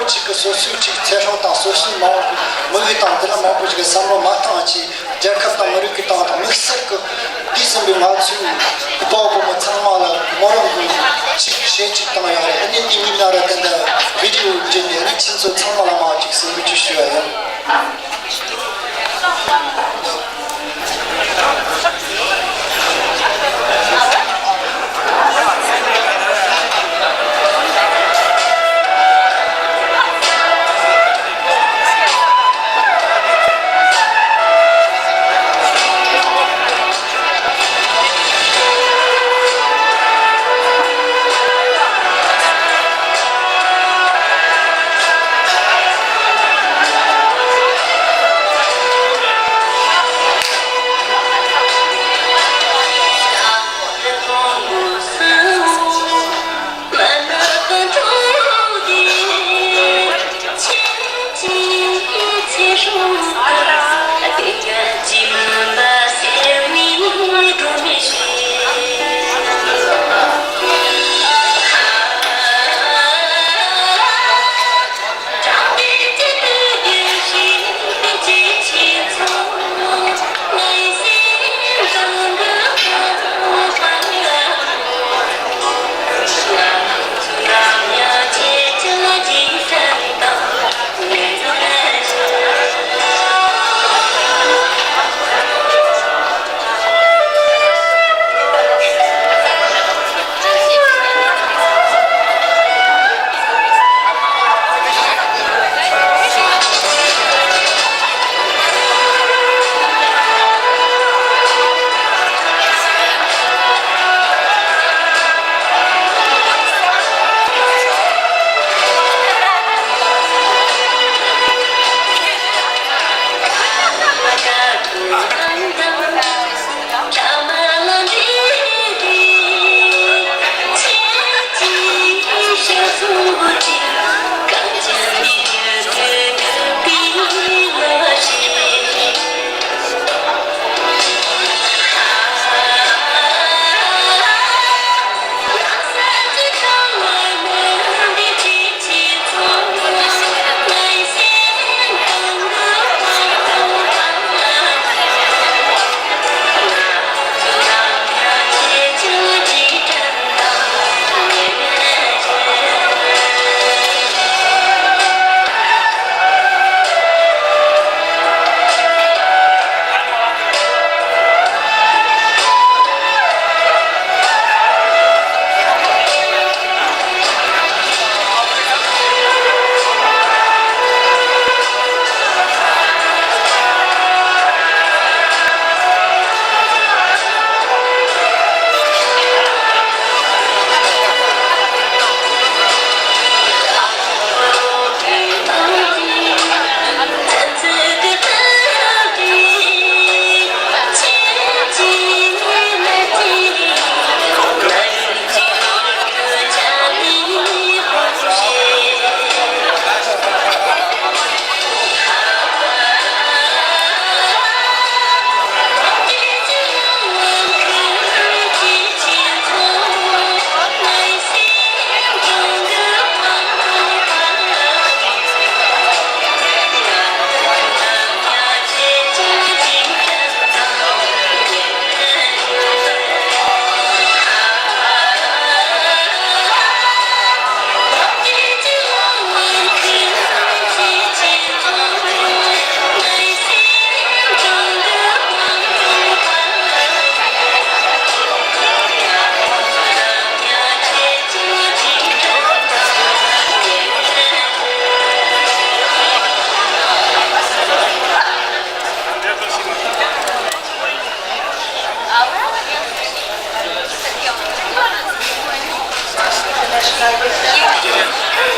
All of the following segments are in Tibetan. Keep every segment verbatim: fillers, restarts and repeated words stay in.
གཅིག་གི་སོ་སོའི་གཅིག་ཚེ་སྲོག་དང་སོ་སོའི་མ་འོངས་པའི་མི་གི་དང་དེ་ལ་མང་པོ་ཞིག་གི་བསམ་བློ་མ་བཏང་བ་ཆེད་རྒྱལ་ཁབ་དང་མི་རིགས་ཀྱི་དང་དང་དམིགས་བསལ་གྱི་དུས་ཟིན་པའི་ང་ཚོའི་ཕོ་བོ་མོ་ཚང་མ་ལ་མོ་རང་གི་གཅིག་བྱེད་གཅིག་བཏང་ཡོད་རེད། ཨ་ནི་དེ་མིན་ན་ར་དེ་འདྲ་བི་ཌི་ཡོ་བརྒྱུད་ནས་ཨ་ནི་ཁྱེད་ཚོ་ཚང་མ་ལ་མ་གཅིག་སེམས་འགུལ་ཅིག་ཞུ་ཡ་ཡིན།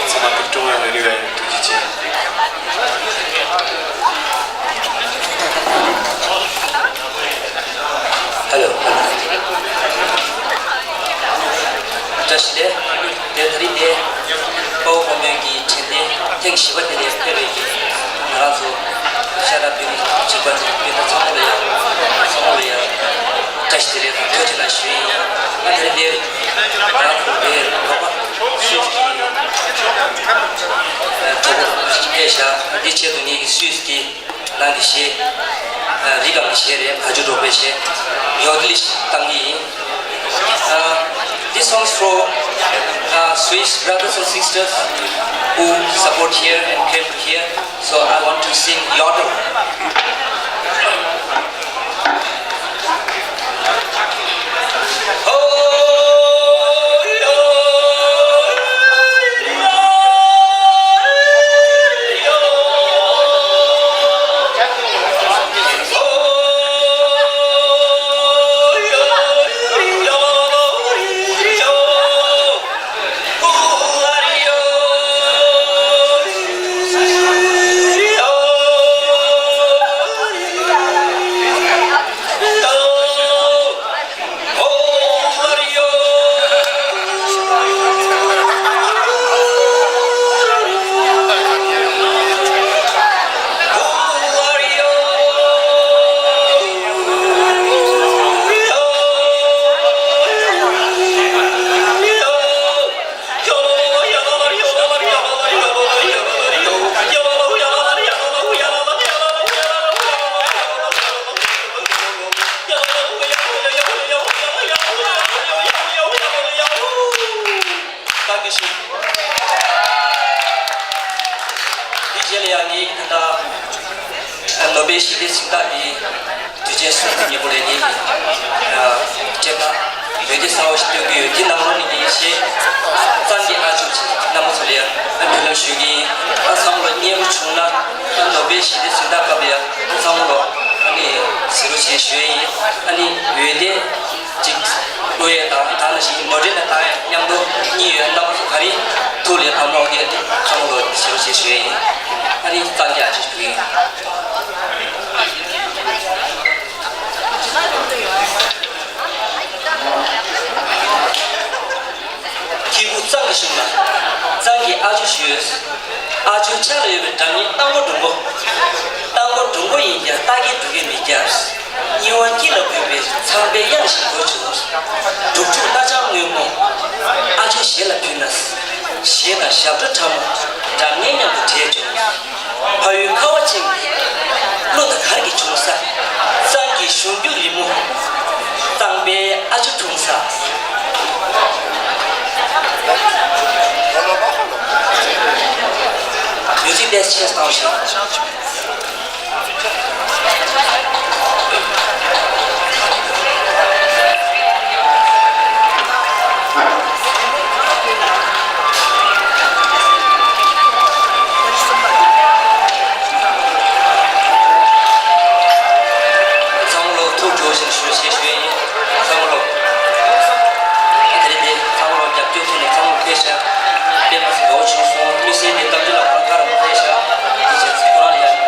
ཚང་མ་ཐུགས་སྤྲོ་བ་ཡོད་རེ་བ་ཡོད། ཐུགས་རྗེ་ཆེ། ཧེ་ལོ། བཀྲ་ཤིས་བདེ་ལེགས། དེ་ད་རིང་དེ་དཔའ་བོ་དཔའ་མོ་གི་དྲན་རྟེན་ཐེངས་བཞི་པ་དེ་ལ་ཕེབས་པའི་གི་ང་རང་ཚོ་ཤ་སྟག་བོད་རིགས་གཅིག་པ་ཚོ་སྐད་བརྡ་ཚང་མ་ལ་ཡང་ཚང་མ་ལ་ཡང་བཀྲ་ཤིས་བདེ་ལེགས་དང་ཐུགས་རྗེ་ཆེ་ཞུ་ཡི་ཡིན། ང་དེ་རིང་དེ་ང་རང་ཚོ་དེ་རོགས་པ་ཤོས་ཀྱི་ཨ་ Uh, Swiss brothers and sisters who support here and came here, so I want to sing Yodel. བཀྲ་ཤིས་བདེ་ལེགས། དེ་རྗེས་ལ་ཡང་ངས་ད་ལྟ་ནོ་བེལ་ཞི་བདེའི་གཟེངས་རྟགས་ཀྱི་དུས་ཆེན་སྲུང་བརྩི་ཉིན་མོ་ལ་ངེད་ཀྱིས་ཨ་དྲན་པ་འོད་སྡེར་གསལ་བོ་ཞིག་སྟོན་གྱི་ཡོད། འདི་ནང་ལོགས་ནས་ངེད་ཀྱི་གཙང་གི་ཨ་ཅོ་ཅིག་རྣམ་པ་ཚོ་ལ་ཡང་ཨ་འབུལ་ལམ་ཞུ་གི་ཡིན། ཨ་ཚང་མ་ལོ་མཉེས་པོ་བྱུང་ན། ཨ་ནོ་བེལ་ཞི་བདེའི་གཟེངས་རྟགས་སྐབས་ལ་ཡང་ཨ་ཚང་མ་ལོ་ཨ་ནི་གཟིགས་རོགས་བྱེད་ཞུ་ཡ་ཡིན། ཨ་ནི་འོད་སྡེར་ཅིག་བླུག་ཡས་དང་། ད་ནང་བཞིན་མོ་ཌེ་ན་བཏང་ཡས་མཉམ་དུ་གཉིས་ཡོད། རྣམ་པ་ཚོ་ག་རེ་ཐུགས་ལ་བབས་ན་འོ་དེ་ཚང་མ་ལོ་གཟིགས་རོགས་བྱེད་ཞུ་ཡ་ཡིན། ཨ་ནི་གཙང་གི་ཨ་ཅོ་ཞུ་ཡིན། ཁྱེད་སྐུ་གཙང་གི་གཞུང་ལ་གཙང་གི་ཨ་ཅོ་ཞུ་ཡོད། ཨ་ཅོ་ཕྱག་ལ་ཡོད་པའི་སྒྲ་སྙན་སྟག་མོ་འགྲོ་མགོ། སྟག་མོ་འགྲོ་མགོ་ཡིན་ཀྱང་སྟག་གི་འབྲུག་གི་མི་རྒྱབ། སྙི་བ་དཀྱིལ་ལ་བུད་པའི་ཚངས་པའི་དབྱངས་ཤིག་གོ་བྱུང་། འབྲུག་ཕྲུག་སྣ་ལྕང་སྔོན་མོ། ཨ་ཅོའི་ཞལ་ལ་ཕུལ་ན། གཞས་དང་ཞབས་བྲོ་ཁྲ་མོ། སྒྲ་སྙན་མཉམ་དུ་འདྲེས་བྱུང་། ཕ་ཡུལ་ཁ་བ་ཅན་གྱི་གླུ་དང་གར་གྱིས་བྱུང་ས། གཙང་གི་གཞུང་རྒྱུད་རིང་མོ། གཙང་པའི་ཨ་ཅོ་འཁྲུངས་ས། མིའུ་ཛིག་ཏེ་སི་ཊི་ཆེ་བཏང་ཞིག་ཚང་མ་ལོ་ཐུགས་རྗེ་ཆེ་ཞུ་ཞེས་ཞུ་ཡ་ཡིན། ཚང་མ་ལོ། དེ་རིང་འདི་ཚང་མ་ལོ་རྒྱབ་སྐྱོར་ཐོག་ནས་ཚང་མ་ལོ་ཕེབས་ཤག་སྤེན་པ་ཚེ་དགའ་བོ་བྱུང་སོང་། དམིགས་བསལ་གྱི་གཏམ་རྒྱུད་ལ་ཁོ་རང་ཁ་ར་མ་ཕེབས་ཤག་དེ་བྱས་ཚེ་ཁོ་རང་ལ་ཡང་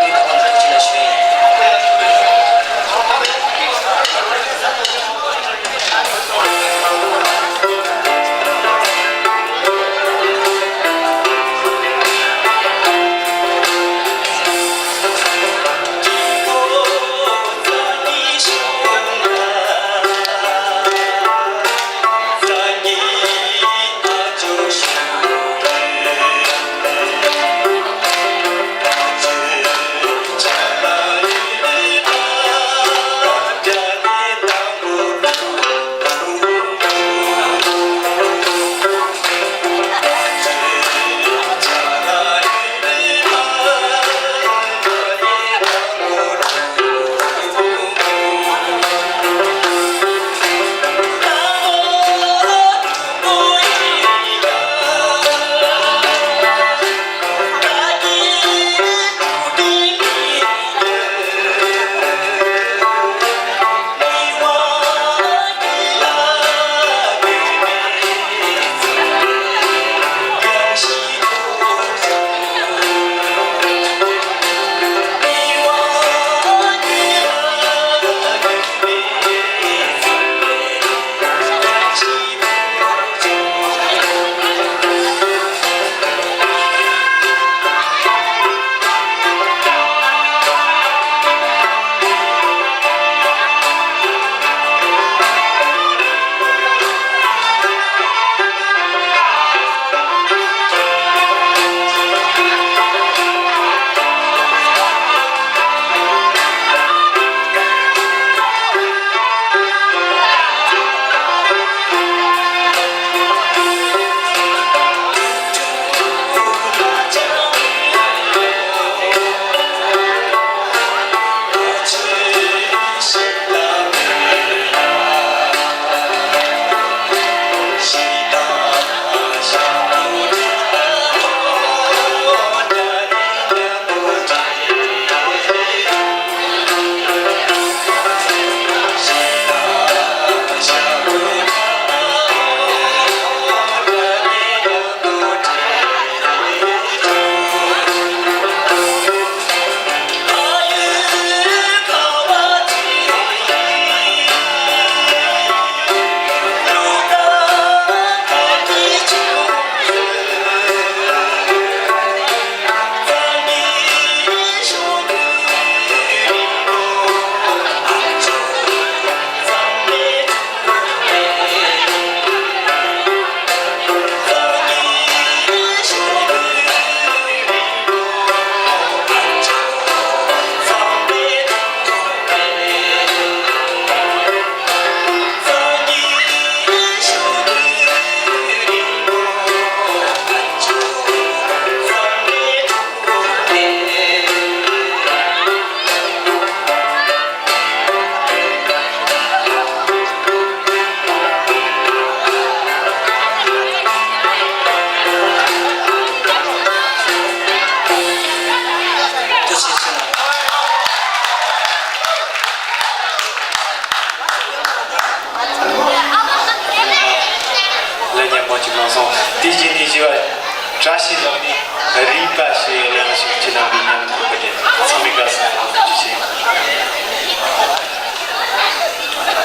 བཀྲ་ཤིས་ལགས་ནས་རིག་པ་ཞེས་ཡང་ཞིག་ཅི་ན་པའི་ཉམས་མཁོ་བ་དེ་ཚང་མའི་དགའ་ས་ལ་ཐུགས་རྗེ་ཆེ།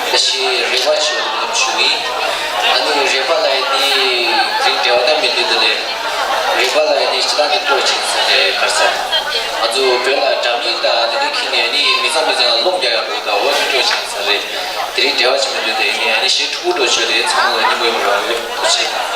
ད་ཞེས་རེ་བ་ཞུ་ལམ་ཞུ་ཡིན། ཨ་ནི་རེ་བ་ལ་ཡིན་ཏེ་རིག་འབྲེལ་བ་དང་མི་འདུག་དེ་ལས་རེ་བ་ལ་ཡིན་ཏེ་སྤྱི་བཏང་གི་སྤྲོ་ཆེན་ས་རེད་གར་ས། ང་ཚོ་བོད་ལ་འདྲ་མིན་དང་དེ་འདྲའི་ཁྱེར་ནས་ནི་མི་ཚང་མི་ཚང་ལ་རློམ་རྒྱག་ཡག་འདུག་ད་འོ་དེ་སྤྲོ་ཆེན་ས་རེད། དེ་རིང་འབྲེལ་བ་ཞིག་མི་འདུག་དེ་ནས་ཨ་ནི་ཞེ་ཕྲུ་གུ་འགྲོ་ཆོག་རེད། ཚང་མ་ལ་སྙིང་པོ་ཡོད་པ་རེད། ཐུགས་རྗེ་ཆེ།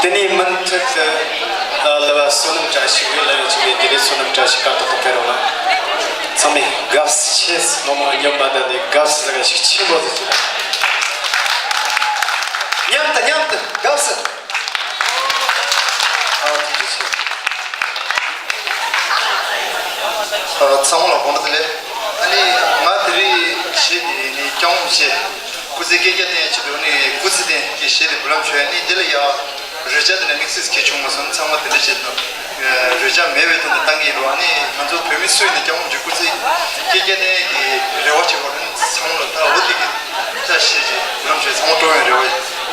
དེ་ནས་མུ་མཐུད་དུ་ལ་བ་བསོད་ནམས་བཀྲ་ཤིས་ཡོད་ལ་ཡོད་ཅིག་ལས་དེ་རེད། བསོད་ནམས་བཀྲ་ཤིས་གར་སྟེགས་སུ་ཕེབས་རོགས་གནང་། ཚང་མས་དགའ་བསུ་ཆེ། མི་མང་མཉམ་པ་དང་ནས་དགའ་བསུ་ཟིག་ཞིག་ཆེན་པོ་ཟིག་ཅིག་མཉམ་དུ་མཉམ་དུ་དགའ་བསུ། ཨ་ཐུགས་རྗེ་ཆེ། ཨ་ཚང་མ་ལ་དགོངས་དག་ལས། ཨ་ནི་ང་དེ་རིང་གཞས་དེ་ནི་སྐྱོང་བྱས། སྐུ་ཚེ་བསྐལ་བརྒྱར་བརྟན་ཆེད་དུ་ནི་སྐུ་ཚེ་བརྟན་གྱི་གཞས་དེ་འབུལ་ལམ་ཞུ་ཡ། ནི་དེ་ལ་ཡ་ རོལ་ཆ་དེ་ནས་དམིགས་བསལ་གལ་བྱུང་མ་སོང་། ཚང་མ་དེ་འདྲ་བྱས་ན། རོལ་ཆ་མེད་པའི་ཐོག་ནས་བཏང་གི་ཡིན་རོགས། ཨ་ནི་ང་ཚོ་བོད་མི་སུ་ཡིན་ནས་སྐྱབས་མགོན་རིན་པོ་ཆེ་སྐྱེ་རྒྱ་ནས་ཀྱི་རེ་བ་བྱེད་པ་རེད། ཚང་མ་ལ་ད་འོ་དེ་གི་ཆ་ཤས་ཀྱི་ལམ་ཞིག་ཚང་མ་སྤྲོ་བའི་རེ་བ་ཡིན།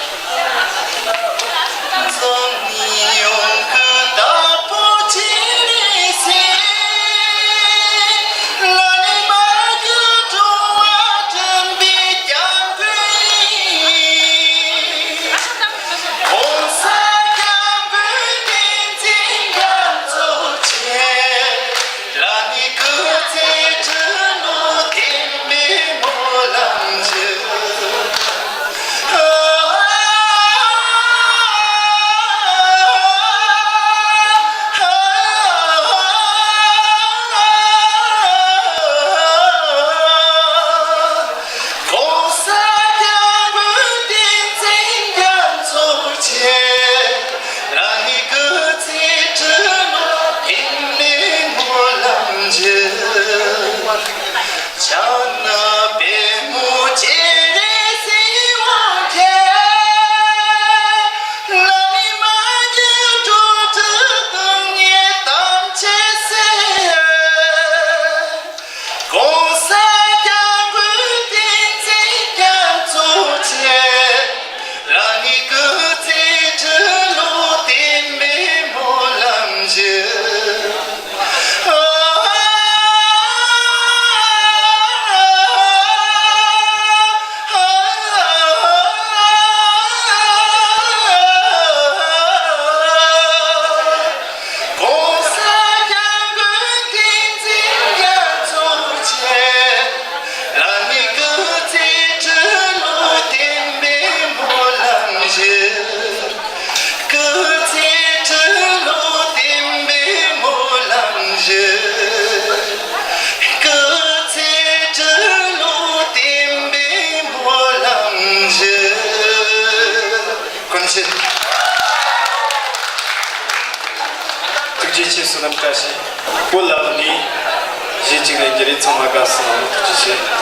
ཀུན་མཁྱེན། ཐུགས་རྗེ་ཆེ། བསོད་ནམས་བཀྲ་ཤིས། བོད་ལ་ནི་གཞས་གཅིག་ལེན་རྒྱུ་རེད། ཚང་མ་དགའ་བསུ་གནང་། ཐུགས་རྗེ་ཆེ།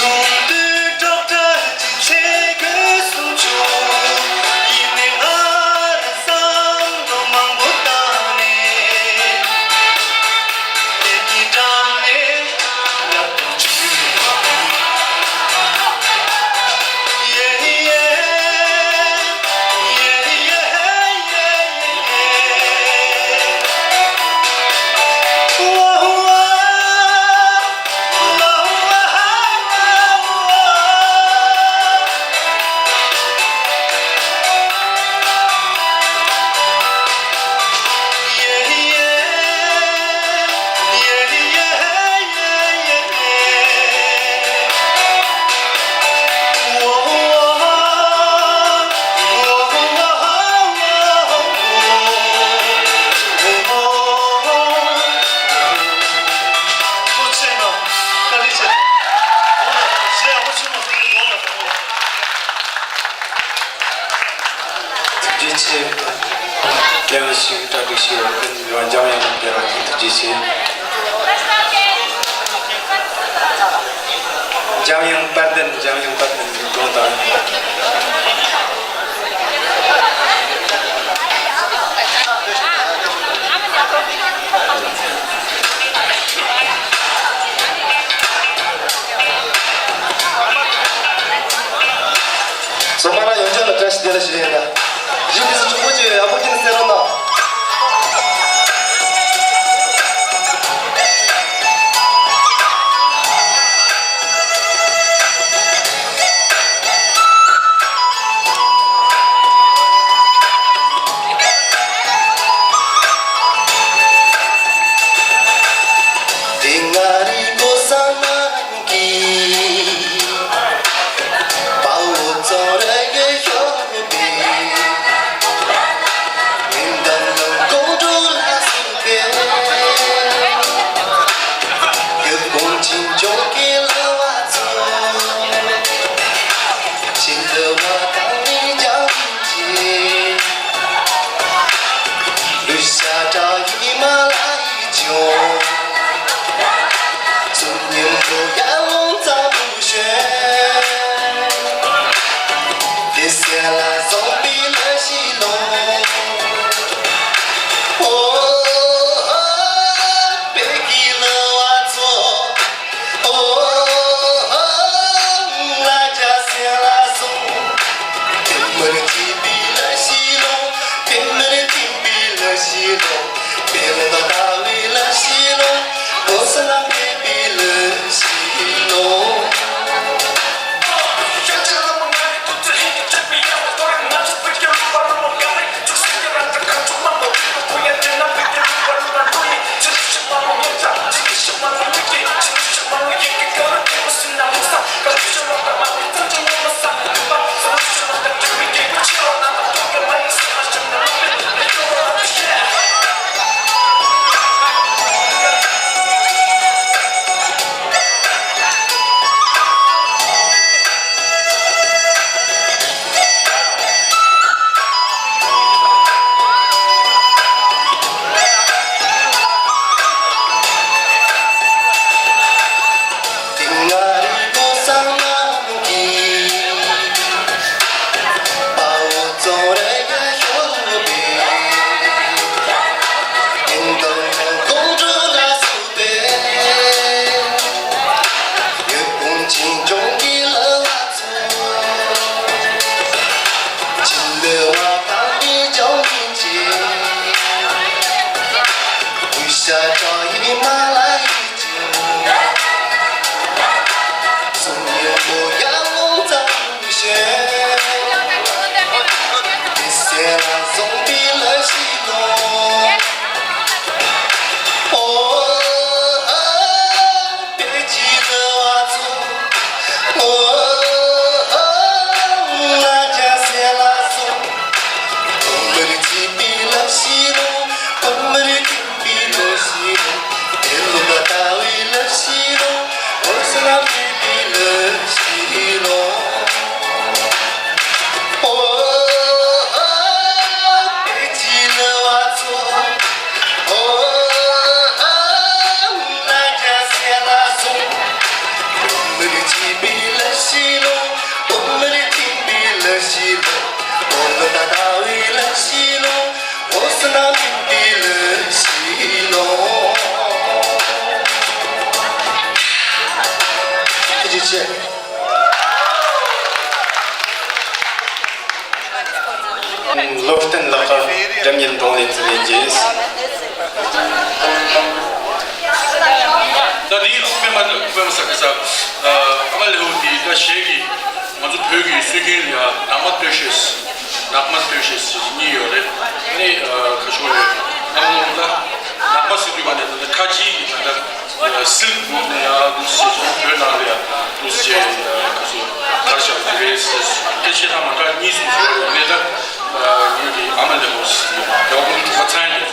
ཐུགས་རྗེ་ཆེ། ཡང་ཞིག་གྲ་སྒྲིག་ཞུས་པར་བརྟེན་འབྱོར་བ་འཇམ་དབྱངས་རྣམ་རྒྱལ་ལགས་ཀྱིས་ཐུགས་རྗེ་ཆེ། འཇམ་དབྱངས་དཔལ་ལྡན། འཇམ་དབྱངས་དཔལ་ལྡན་གྱི་དགོངས་དག། སོ་མ་ལ་ཡོངས་ཁྱབ་ལ་བཀྲ་ཤིས་བདེ་ལེགས་ཞུ་ཡ་ཡིན་ད། གཞི་དེ་ཚོ་གྲོགས་པོ་བཅས་ཡག་པོ་བྱས་ནས་གསན་རོགས་གནང་། དེ་ང་རི་གོ་ས་ན། ཐུགས་རྗེ་ཆེ། སློབ་སྟོན་ལགས་ཀྱིས་སྒྲ་སྙན་གདོང་ལེན་ཚུལ་ལེན་རྗེས། ད་དེའི་ལུགས་པད་མ་པད་མ་ས་ག་ས། ཨ་མ་ལེའུ་དེ་ད་གཞས་ཀྱི་ང་ཚོ་བོད་ཀྱི་སྲོལ་རྒྱུན་ལ་ཡ་ནགས་མ་སྟོད་གཞས། ནགས་མ་སྟོད་གཞས་ཟེར་གཉིས་ཡོད་རེད། ཨ་ནི་ཁ་ཤོ་རེད། ཨ་མ་ལེའུ་ད་ནགས་མ་ཟེར་དུས་ག་ནས་ད་ཁ་ཆེའི་གི་ད་ད། སིལ་བུ་ནས་ཡང་དུ་ཞེས་བྱ་བོད་ནང་ལ་ཡང་དུ་ཞེས་ཁ་སོ་གར་ཞབས་ཀྱི་རེད། དེ་ཆེ་ཐང་མ་འདྲ་གཉིས་སུ་བཟོས་པའི་གནས་སྟངས་ངེད་ཀྱི་ཨ་མ་ལེ་ཧོ་སི་ཡག་པོ་འདུག་པ་ཚང་ཡིན།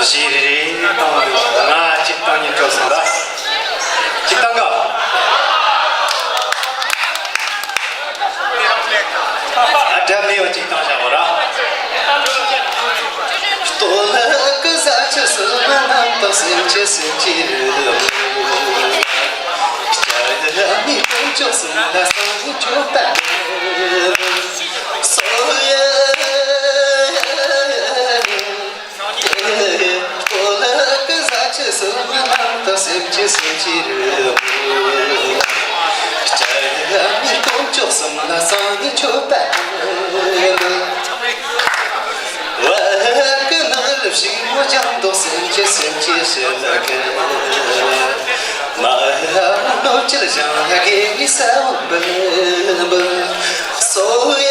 བཞི་རེ་རེ་བཏང་འདུག་ང་གཅིག་བཏང་ཉིན་སྤྲོ་སོང་ད། གཅིག་བཏང་ག་ཨ་དྲ་མེད་པ་གཅིག་བཏང་བཞག་གོ་ར། སྟོད་ལ་ཀི་ས་ཆུ་སུ་མ་ནམ་དང་སེམས་ཀྱི་སེམས་ཀྱི་རི་ལ། སྐྱ་རི་ལ་མི་དཀོན་མཆོག་གསུམ་ལ་སང་ཉིན་མཆོད་པ། སོ་ཡ། སྟོད་ལ་ཀི་ས་ཆུ་སུ་མ་ནམ་དང་སེམས་ཀྱི་སེམས་ཀྱི་རི་ལ། སྐྱ་རི་ལ་མི་དཀོན་མཆོག་གསུམ་ལ་སང་ཉིན་མཆོད་པ། བ་ཀི་ནགས་རི་ཞིག་མོ་ལྗང་མདོག་སེམས་ཀྱི་སེམས་ཀྱི་ཞི་ལ་ཀི་ལ། མ་ཧོ་ནོ་ཅི་ལ་ཞང་ལ་གེ་བི་ས་བུ་འབུལ་འབུལ་སོ་ཡ།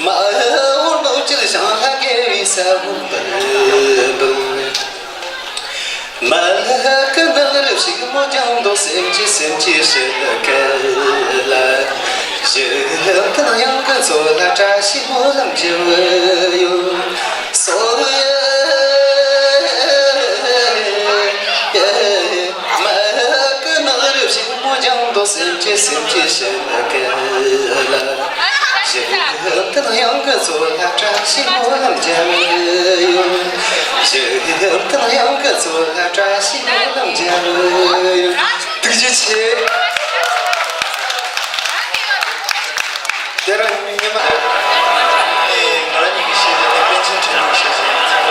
མ་ཧོ་ནོ་ཅི་ལ་ཞང་ལ་གེ་བི་ས་བུ་འབུལ་འབུལ། མ་ལ་ཀི་ནགས་རི་ཞིག་མོ་ལྗང་མདོག་སེམས་ཀྱི་སེམས་ཀྱི་ཞི་ལ་ཀི་ལ། ཞི་ལམ་དུ་ཡང་ཀི་མཚོ་ལ་བཀྲ་ཤིས་སྨོན་ལམ་རྒྱབ་ཡོད་སོ་ཡ། མ་ལ་ཀི་ནགས་རི་ཞིག་མོ་ལྗང་མདོག་སེམས་ཀྱི་སེམས་ཀྱི་ཞི་ལ་ཀི་ལ། ཞི་ལམ་དུ་ཡང་ཀི་མཚོ་ལ་བཀྲ་ཤིས་སྨོན་ལམ་རྒྱབ་ཡོད། ཞི་ལམ་དུ་ཡང་ཀི་མཚོ་ལ་བཀྲ་ཤིས་སྨོན་ལམ་རྒྱབ་ཡོད། ཐུགས་རྗེ་ཆེ། དེ་རིང་ཉི་མ། ང་རང་ཉིད་ཀྱི་ཤེས་བྱ་ནི་པཎ་ཆེན་ཁྲི་གདུགས་ཤེས་བྱ་ཡིན་ཚང་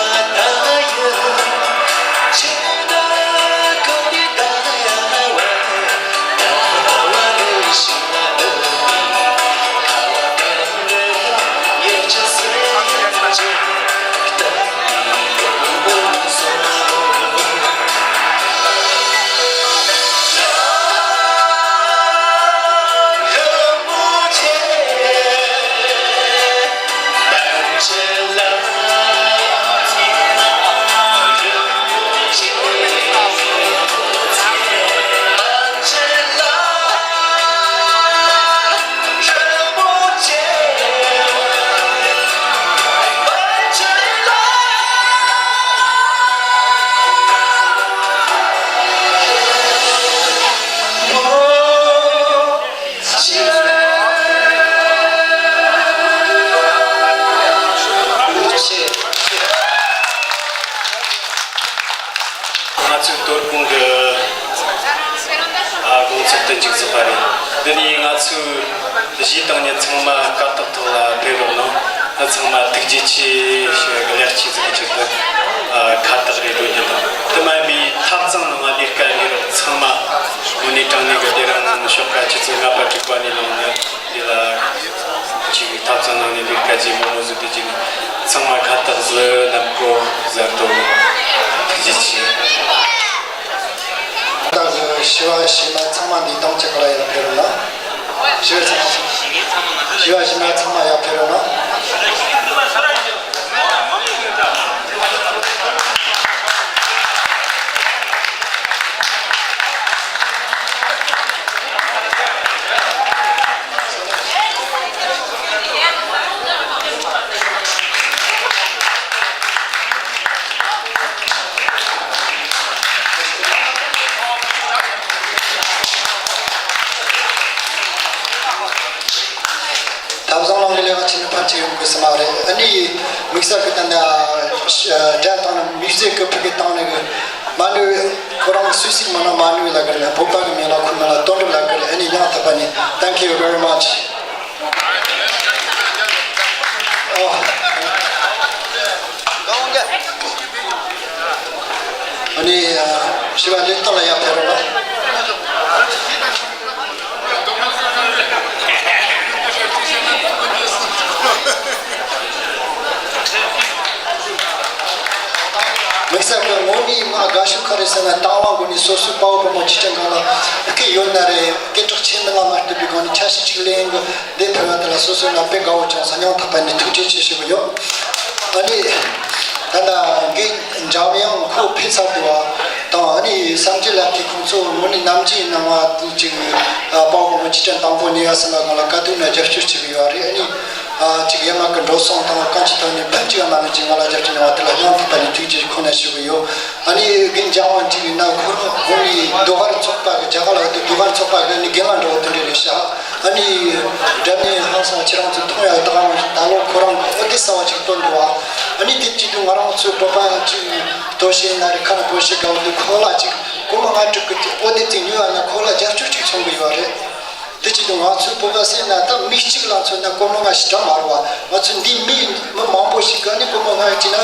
མ་ཡོད་ཡོད་ཡོད། བཏང་ཉིན་ཚང་མ་དཀའ་ཐུབ་ཐོག་ལ་ཕེབས་རོགས་གནང་། ཨ་ཚང་མ་ཐུགས་རྗེ་ཆེ་ཞུ་ཡ་གི་ལེགས་སྐྱེས་ཟིག་གི་ཆེད་དུ་ཨ་ཁ་བཏགས་རེ་འགྲོ་རྒྱུ་དང་། དེ་མ་ཡིན་པའི་ཐབ་ཚང་ནང་ལ་ལས་ཀ་ཡོད་རོགས་ཚང་མ་དངོས་གནས་དྲང་གནས་གི་སྡེ་ར་ནང་ཤོག་ཁ་ཆུ་ཚོད་ལྔ་པ་དྲུག་པ་ནས་ལངས་ནས་དེ་ལ་ཅིག་ཐབ་ཚང་ནང་ནས་ལས་ཀ་བྱེད་མི་མོ་ཟིག་དེ་ཅིག་ཚང་མ་ཁ་བཏགས་ཟིག་ལམ་གོ་ཟ་དོ། ཐུགས་རྗེ་ཆེ། ད་གི་ཞི་བ་ཞི་མ་ཚང་མ་འདི་དང་ཅི་ག་ལ་ཡར་ཕེབས་རོགས་གནང་། ཞི་བ་ཚང་མ། ཞི་བ་ཞི་མ་ཚང་མ་ཡར་ཕེབས་རོགས་གནང་། ཐབ་ཚང་ནང་གི་ལས་ཀ་བྱེད་ནི་ཕལ་ཆེར་ཡོང་གི་སྲིད་མ་རེད། ཨ་ནི་དམིགས་བསལ་གི་ད་ནི་སྒྲ་བཏང་ནི་མིའུ་ཟིག་གི་ཕུག་གི་བཏང་ནི་གི་མ་ནུ་ཁོ་རང་སུད་སི་མ་ན་མ་ནུ་ལ་གི་རེད། བོད་པ་གི་མིང་ལ་ཁུ་མ་ལ་དོན་གྲུབ་ལ་གི་རེད། ཨ་ནི་ཡང་དག་པ་ནི། Thank you very much. ཨ་ནི་ཞི་བ་ལེགས་དང་ལ་ཡར་ཕེབས་རོགས། དམིགས་བསལ་གྱི་ངོ་མའི་ང་དགའ་ཤོས་ག་རེ་ཟེར་ན། དང་བླངས་སྒོ་ནས་སོ་སོའི་དཔའ་བོ་དཔའ་མོ་སྤྱི་ཁྱབ་ཁག་ལ་སྐད་ཡོད་ན་རེད། སྐད་གྲགས་ཆེ་འདི་ང་མ་གཏོགས་པའི་སྒང་ནས་ཆ་ཤས་ཅིག་ལེན་གི་འདི་ཕེབས་པ་དེ་ལ་སོ་སོའི་ང་དཔེ་དགའ་བོ་བྱུང་སོང་། སྙིང་ཐག་པ་ནས་ཐུགས་རྗེ་ཆེ་ཞུ་གི་ཡོད། ཨ་ནི་ད་ལྟ་འགན་འཇམ་དབྱངས་ཁོ་ཕེབས་ཚར་འདུག་བ་དང་། ཨ་ནི་བསམ་རྒྱུད་ལ་དེ་ཁོང་ཚོ་ངོ་ནས་ནམ་རྒྱུན་ནང་བ་དེ་ཅིག་དཔའ་བོ་དཔའ་མོ་སྤྱི་ཁྱབ་དང་པོ་ནས་ཡར་སེམས་ལ་སྒང་ལ་དཀའ་སྡུག་ན་རྒྱབ་སྐྱོར་བྱེད་གི་ཡོད་རེད། ཨ་ནི་ཨ་ཅིག་ཡ་མ་གི་འགྲོ་སོང་དང་གང་ཅི་ཐོག་ནས་ཕན་ཅིག་ཡང་མ་ལ་ཅིག་ང་ལ་རྒྱབ་སྐྱོར་གནང་བ་དེ་ལ་སྙིང་ཐག་པ་ནས་ཐུགས་རྗེ་ཁོང་ནས་ཞུ་གི་ཡོད། ཨ་ནི་རྒན་འཇམ་དབྱངས་ཅིག་ཡིན་ན་ཁོ་རང་ཁོ་ནི་ཟློས་གར་ཚོགས་པ་གི་རྒྱ་གར་ལ་ཡོད་དུས་ཟློས་གར་ཚོགས་པ་གི་ནི་རྒན་ལགས་འདྲ་བོ་དེ་འདྲ་རེད་ཤག་ཨ་ནི་སྒྲ་སྙན་ཧང་སང་ཁྱེད་རང་ཚོ་མཐོང་ཡག་ད་ག་རང་ད་ལོ་ཁོ་རང་གི་ཨོ་དེ་གསར་བ་ཅིག་བཏོན་འདུག་བ། ཨ་ནི་དེ་བྱེད་དུས་ང་རང་ཚོའི་བོད་པ་ཅིག་སྟོད་གཞས་ན་རེད། ཁ་ན་བོད་གཞས་དགའ་བོ་དེ་ཁོ་ལ་ཅིག་སྒོར་མོ་ལྔ་དྲུག་གི་ཨོ་དེ་ཅིག་ཉོས་ཡག་ན་ཁོ་ལ་རྒྱབ་སྐྱོར་ཅིག་བྱུང་གི་ཡོད་རེད། དེ་བྱེད་དུས་ང་ཚོའི་བོད་པ་ཟེར་ན་ད་མི་གཅིག་ལ་མཚོན་ན་སྒོར་མོ་ལྔ་ཞེ་དྲག་མ་རེད་བ། ང་ཚོ་འདི་མི་མི་མང་པོ་ཞིག་ག་ནི་སྒོར་མོ་ལྔ་ཡོད་ཀྱི་ན་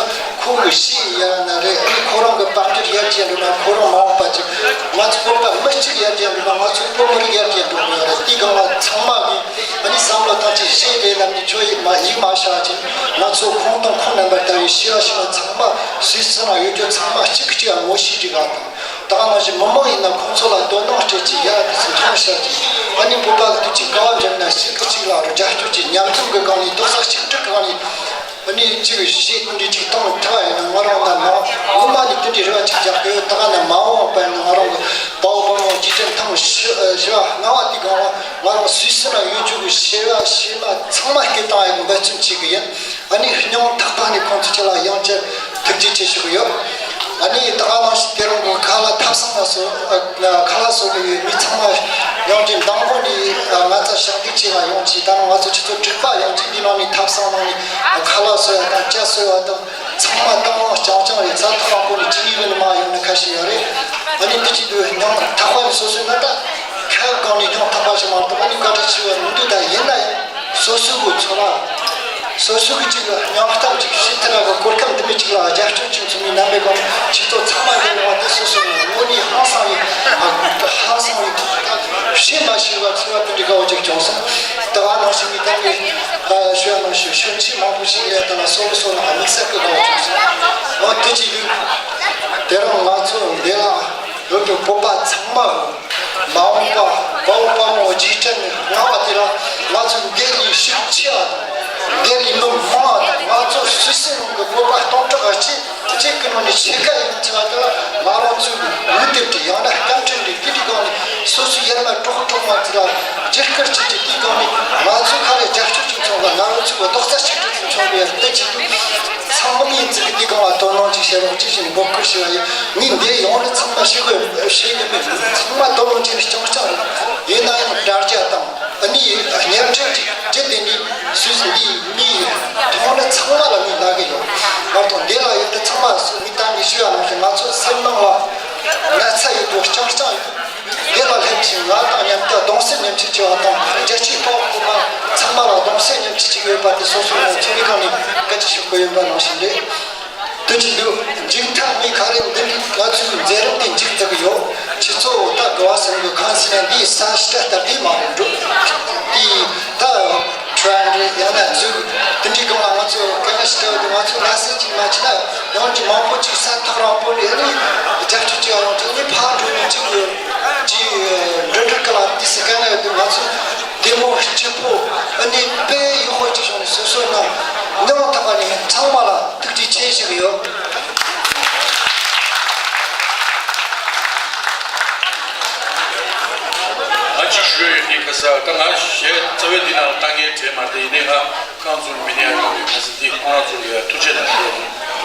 ཁོང་གི་གཞས་ཡག་ན་རེད། ཨ་ནི་ཁོ་རང་གི་དཔལ་འབྱོར་ཡར་རྒྱས་འགྲོ་ན་ཁོ་རང་མ་འོངས་པ་ཅིག་ང་ཚོ་བོད་པ་མི་གཅིག་ཡར་རྒྱས་འགྲོ་ན་ང་ཚོའི་བོད་མི་རིགས་ཡར་རྒྱས་འགྲོ་གི་ཡོད་རེད། དེའི་སྒང་ལ་ཚང་མ་གིས་ཨ་ནི་བསམ་བློ་བཏང་ཅིག་གཞས་རེད་ལབ་ནས་ཁྱོད་ཡིག་མ་ཡིག་མ་བྱ་ཅིག་ང་ཚོ་ཁོང་དང་ཁོང་རྣམ་པ་ལྟ་བུའི་ཤེས་པ་ཤེས་པ་ཚང་མ་སུད་སི་ནང་ཡོད་རྒྱུ་ཚང་མ་གཅིག་གིས་གཅིག་ལ་ངོ་ཤེས་ཅིག་ག་དང་། ད་ག་ནང་བཞིན་མི་མང་ཡིན་ན་ཁོང་ཚོ་ལ་དོ་སྣང་སྤྲད་ཅིག་ཡ་དེ་ཚོ་མཐོང་བཤད་ཅིག་ཨ་ནི་བོད་པ་གི་དུས་ཅིག་དགའ་བ་འཇམ་ན་གཅིག་གིས་གཅིག་ལ་རུ་རྒྱབ་སྐྱོར་གྱི་མཉམ་འཛོམས་ཀྱི་སྒང་ནས་རྡོག་རྩ་གཅིག་སྒྲིལ་གྱི་སྒང་ནས་ཨ་ནི་གཅིག་གི་གཞས་དེ་འདྲ་ཅིག་བཏང་ཐུབ་པ་ཡིན་ན། ང་རང་ན་ནང་སྔོན་མ་ནས་དེ་འདྲའི་རེ་བ་ཅིག་རྒྱག་གི་ཡོད། ད་ག་ན་མ་འོངས་པ་ཡིན་ན་ང་རང་གི་དཔའ་བོ་དཔའ་མོ་རྗེས་དྲན་ཐེངས་བཞི་བཞི་བ་ལྔ་བ་དེའི་སྒང་ལ་ང་རང་སུད་སི་ན་ཡོད་རྒྱུ་གི་ཤེས་པ་ཤེས་པ་ཚང་མ་སྐད་བཏང་ཡག་གི་འབད་བརྩོན་བྱེད་གི་ཡིན། ཨ་ནི་སྙིང་ཐག་པ་ནས་ཁོང་ཚོ་ཁྱེད་ལ་ཡང་བསྐྱར་ཐུགས་རྗེ་ཆེ་ཞུ་གི་ཡོད། ཨ་ནི་ད་ག་ནང་བཞིན་དེ་རིང་གི་ཁ་ལག་ཐབ་ཚང་ལ་སོགས་ཨ་ཁ་ལག་བཟོ་གི་ཡོད་མི་ཚང་མ་ཡོང་རྒྱུ་མདང་དགོང་ནས་ཨ་ང་ཚོ་ཞབས་འདེགས་བྱེད་ལ་ཡོང་ཅིག་ད་ནང་ང་ཚོ་ཆུ་ཚོད་དྲུག་པ་ཡོང་ཅིག་འདི་ནང་ནས་ཐབ་ཚང་ནང་ནས་ཨ་ཁ་ལག་བཟོ་ཡ་དང་ཇ་བཟོ་ཡ་དང་ཚང་མ་བཏང་བ་རྐྱང་རྐྱང་རེད། ས་ཐོག་ལ་ཁོ་ནས་ཅི་ནས་ཡོད་ནི་མ་ཡོང་ནི་ཁ་ཤས་ཡོད་རེད། ཨ་ནི་འདི་བྱེད་དུས་སྙིང་ཐག་པ་ནས་སོ་སོའི་ང་ད་ཁ་སྒང་ནས་སྙིང་ཐག་པ་ཞིག་མ་གཏོགས་ཨ་ནི་བཀའ་དྲིན་ཆེ་བ་མི་འདུག་ད་ཡིན་ན་ཡང་། སོ་སོའི་གི་ཚོར་བ། སོ་སོའི་གི་ཅིག་སྙིང་གཏམ་ཅིག་བཤད་ཐུབ་ན་གི་གོ་སྐབས་འདི་མི་གཅིག་ལ་རྒྱབ་སྐྱོར་ཅིག་བྱུང་མི་རྣམ་པའི་སྒང་ཁྱེད་ཚོ་ཚང་མ་འདི་ལ་བ་དེ་སོ་སོ་ངོ་ནས་ཧང་སང་བའི་ཧང་སང་བའི་བཤད་མ་ཤེས་པ་ཚོར་བ་དེ་འདྲའི་དགའ་བོ་ཅིག་བྱུང་སོང་། ད་ག་ནང་བཞིན་གི་ད་ནི་ཞུ་ཡ་ནང་བཞིན་ཤོད་ཆེས་མང་པོ་ཞིག་ལས་ད་ལ་སོ་སོ་ལ་དམིགས་བསལ་གི་དགའ་བོ་བྱུང་སོང་། འོ་དེ་ཅིག་ཡོད། དེ་རིང་ང་ཚོ་འདི་ལ་ཡོད་པའི་བོད་པ་ཚང་མ་གི་མ་འོངས་པ་དཔའ་བོ་དཔའ་མོ་རྗེས་དྲན་ནི་ལྔ་བ་དེ་ལ་ང་ཚོ་འདི་ལས་ཤུགས་ཆེ་བ་དང་འདི་ལས་མི་མང་བ་དང་ང་ཚོ་སུད་སི་ནང་གི་བོད་པ་སྟོང་ཕྲག་གཅིག་གཅིག་གི་ནང་ནས་ཕྱེད་ཀ་ཡིན་ཆེ་བ་དེ་ལ་ང་རང་ཚོའི་ལུས་དེབ་དེ་ཡང་ན་སྐར་འཕྲིན་དེ་དེ་དེ་སྒང་ནས་སོ་སོའི་ཡར་མར་གྲོགས་གྲོགས་མ་ཚོ་ལ་བརྒྱུད་སྐུར་བྱེད་ཀྱི་དེའི་སྒང་ནས་ང་ཚོ་ཁ་ལས་རྒྱབ་སྐྱོར་ཅིག་བྱུང་བ་ང་རང་ཚོའི་རྡོག་རྩ་གཅིག་སྒྲིལ་ཅིག་བྱུང་བའི་བདེ་སྐྱིད་དུ། ཚང་མ་ཡིན་ཚིག་གི་འདི་གང་ལ་དོ་སྣང་ཅིག་བྱེད་རོགས་ཅིག་བྱས་ནས་འབོད་སྐུལ་ཞུ་བ་ཡིན། ངས་འདིར་ཡོང་ནས་ཚང་མ་ཤེས་དགོས་ཤེས་ཀྱི་མེད། ཚང་མ་དོ་སྣང་བྱས་ནས་རྐྱང་རྐྱང་རེད། ཡིན་ན་ཡང་དྲ་རྒྱ་དང་ཨ་ནི་བརྙན་འཕྲིན་ཅིག་བྲིས་ཏེ་ནི་སུད་སི་འདིའི་མི་མཐོང་ན་ཚང་མ་ལ་ངས་ལབ་གི་ཡོད། བར་དུ་འདི་ལ་ཡོད་དེ་ཚང་མ་སུ་མི་ལྟ་ནས་ཞུ་ཡ་ནང་བཞིན་ང་ཚོ་སེམས་ནང་ལ་ན་ཚ་ཡོད་དོ་རྐྱང་རྐྱང་ཡོད། འདི་ལ་སླེབས་ ང་དང་མཉམ་དུ་གདུང་སེམས་མཉམ་སྐྱེད་བྱེད་པ་དང་། རྒྱལ་གཅེས་དཔའ་བོ་ཁོ་པ་ཚང་མ་ལ་གདུང་སེམས་མཉམ་སྐྱེད་ཅིག་ཡོད་པ་དེ་སོ་སོའི་ངོས་ཚོགས་པའི་སྒང་ནས་སྐད་ཆ་ཞུ་དགོས་ཡོད་པ་ནང་བཞིན་རེད། དེ་བཞིན་དུ། མཇུག་མཐའ་མི་ཁ་རེ་འདི་ནི་ང་ཚོའི་མཛད་རིམ་དེ་མཇུག་བསྡུ་གི་ཡོད། ཁྱེད་ཚོ་ད་དགའ་བ་ཟིན་དགོས། གང་ཟེར་ན་འདིའི་ས་ཤ་སྟབས་བདེ་མ་རེད་འགྲོ། དེ་ད་ཁྲོན་རེད། ཡང་ན་འཛུགས་དེ་འདྲའི་སྒང་ལ་ང་ཚོ་སྐད་ཆ་ཞིག་བཤད་དུས། ང་ཚོ་ལ་སེམས་ཅིག་མ་བྱས་ན་ཡང་ཅིག་མང་པོ་ཅིག་ས་ཐག་རིང་པོ་ནས་ནི་རྒྱབ་སྐྱོར་བྱེད་ཡོང་དུས་ནི་ཕར་འགྲོ་ནས་ཅིག་ཅིག་འགྲོ་འགྲུལ་ག་ལ་དེ་སི་དཀའ་ངལ་ཡོད་དུས། ང་ཚོ་བདེ་མོ་སྐྱིད་པོ་ཨ་ནི་དཔེ་ཡག་པོ་ཅིག་བྱུང་ནས་སོ་སོའི་ནང་མྱོང་ཐུབ་པ་ནི་ཚང་མ་ལ་ཐུགས་རྗེ་ཆེ་ཞུ་གི་ཡོད། ང་གཅིག་ཞུ་ཡ་ཡོད། དེ་ག་ས་ད་ང་གཞས་རྩ་བའི་འདི་ནང་ལ་ལྟ་མཁན་གྲས་མ་རེད། ཡིན་ནའི་ང་ཁོང་ཚོ་མི་ཉན་ཡོང་གི་ག་ས་འདི་ཁོང་ཚོ་ལ་ཐུགས་རྗེ་གནང་ཞུ་ཡ།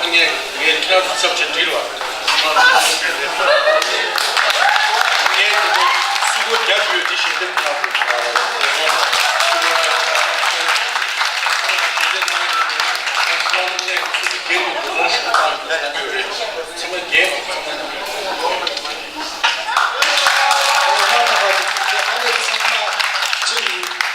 ངས་ངས་ཁྱེད་རང་ཚོ་ཚབ་བྱས་འགྲིག་རེད་བ། ཁོང་ཚོ་ངས་དེ་ཚོ་སུ་གོ་རྒྱབ་ཡོད་དེ་ཞིག་འདེམས་ཁོང་ཚོ་ཞུ་ཡ་ལ་ཁོང་ཚོ་ཁོང་ཚོ་ངས་ཚུལ་དེ་སྒེར་གྱི་དགོས་མཁོ་ཞུ་སྟངས་ཡག་ཡོད་རེད། ཚང་མ་རྒྱལ་ཚང་མ་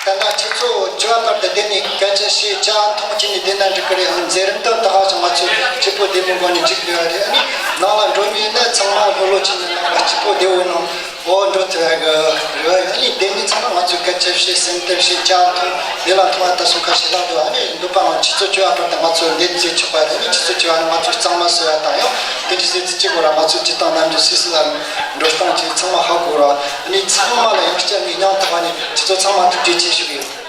ད་ལྟ་ཁྱེད་ཚོ་བཅུ་པ་བར་དུ་བསྡད་ནས་སྐད་ཆ་བཤད། ཇ་འཐུང་བྱས་ནས་བསྡད་ན་འགྲིག་གི་རེད། མཛད་རིམ་དེ་ད་ག་ཅིག་ང་ཚོས་སྐྱིད་པོ་བདེ་མོ་སྒོ་ནས་འགྲིག་ཡོད་རེད། ཨ་ནི་ནང་ལ་འགྲོ་མཁན་ནི་ཚང་མ་ལྷོད་ལྷོད་བྱས་ནས་ནང་ལ་སྐྱིད་པོ་བདེ་བོའི་ནང་འོ་འགྲོ་ཐུབ་ཡ་གི་རེ་བ་ཡོད། ཨ་ནི་བསྡད་མཁན་ཚང་མ་ང་ཚོས་སྐད་ཆ་བཤད། སེམས་གཏམ་བཤད། ཇ་འཐུང་། དེ་ལ་འཐུང་བ་ད་སོ་ཁ་ཤས་ལྷག་འདུག་ཨ་ནི་འདོད་པ་ང་ཆུ་ཚོད་བཅུ་པ་བར་དུ་ང་ཚོ་འདི་རྩེ་ཆོག་པ་རེད། ཨ་ནི་ཆུ་ཚོད་བཅུ་པ་ནི་ང་ཚོ་གཙང་མ་བཟོ་ཡ་དང་ཡང་དེ་འདྲ་བཟོས་ཚེ་གཅིག་པོ་ར་ང་ཚོ་སྤྱི་བཏང་ནམ་རྒྱུན་སུད་སི་ལ་འགྲོ་སྟངས་ཀྱི་ཚང་མ་ཧ་གོ་ར། ཨ་ནི་ཚང་མ་ལ་ཡང་བསྐྱར་ངས་མྱོང་ཐུབ་པ་ནི་ཁྱེད་ཚོ་ཚང་མ་ཐུགས་རྗེ་ཆེ་ཞུ་གི་ཡོད།